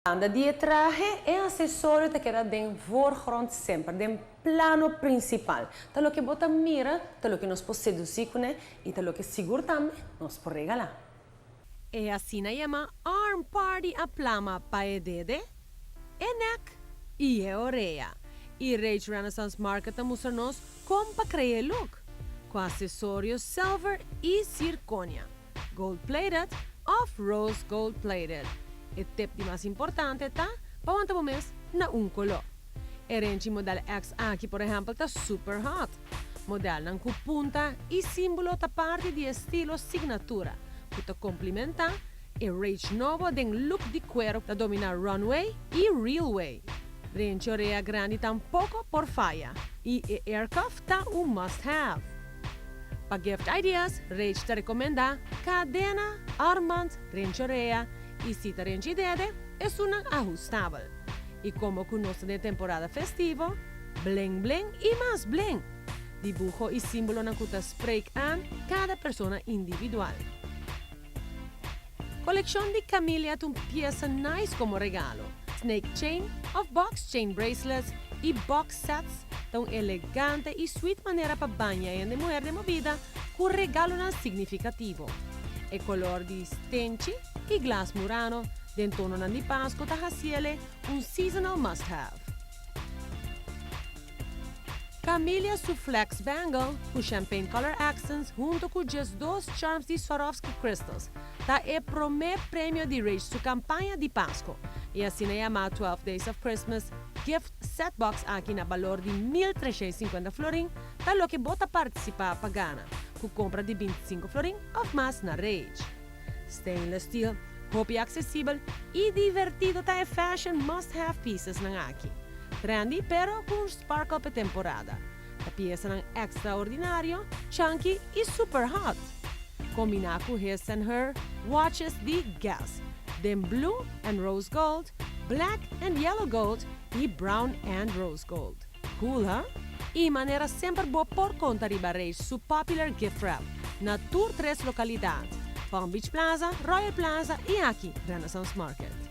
Banda di e trahe, e accesorio ta keda den voorgrond semper, den plano principal. Ta loke bo ta mira, ta loke nos por seduci cune y ta loke sigur tambe nos por regala. E asina yama arm party a plama pa e dede, e nek y e orea. Y Rage Renaissance Market ta mustra nos con pa crea e look. Cu accesorio silver y zirconia, gold plated of rose gold plated. E tip di mas importante ta pa wanta bo mes na un color. E renchi model X aki, por ehempel, ta super hot. Modelnan cu punta y simbolo ta parti di estilo signatura, cu ta complementa e Rage nobo den look di cuero ta domina runway y railway. Renchi orea grandi tampoco por faya y e earcuff ta un must have. Pa gift ideas, Rage ta recomenda cadena, armband, renchi orea y si ta renchi dede, esunnan ajustabel. Y como cu nos den temporada festivo, bling bling y mas bling. Dibuho y simbolonan cu ta spreek aan cada persona individual. Coleccion di Camellia un pieza nice como regalo. Snake chain of box chain bracelets y box sets ta un elegante y sweet manera pa baña e muher den bida cu regalonan significativo. E color di stenchi y glas Murano den tono di Pasco ta haciele un seasonal must-have. Camellia su Flex Bangle cu champagne color accents hunto cu just dos charms di Swarovski crystals ta e prome premio di Rage su campaña di Pasco. Y asina yama 12 Days of Christmas Gift Set Box aki na balor di 1.350 florin ta loke bo ta participa pa gana, cu compra di 25 florin of mas na Rage. Stainless steel, hopi accesibel y divertido ta e fashion must-have pieces nan aki. Trendy, pero cu sparkle pa temporada. E piesanan extraordinario, chunky y super hot. Combina cu his and her watches di Guess, den blue and rose gold, black and yellow gold y brown and rose gold. Cool, huh? Y manera semper bo por conta riba Rage su popular gift wrap na tur tres localidad: Palm Beach Plaza, Royal Plaza y aki, Renaissance Market.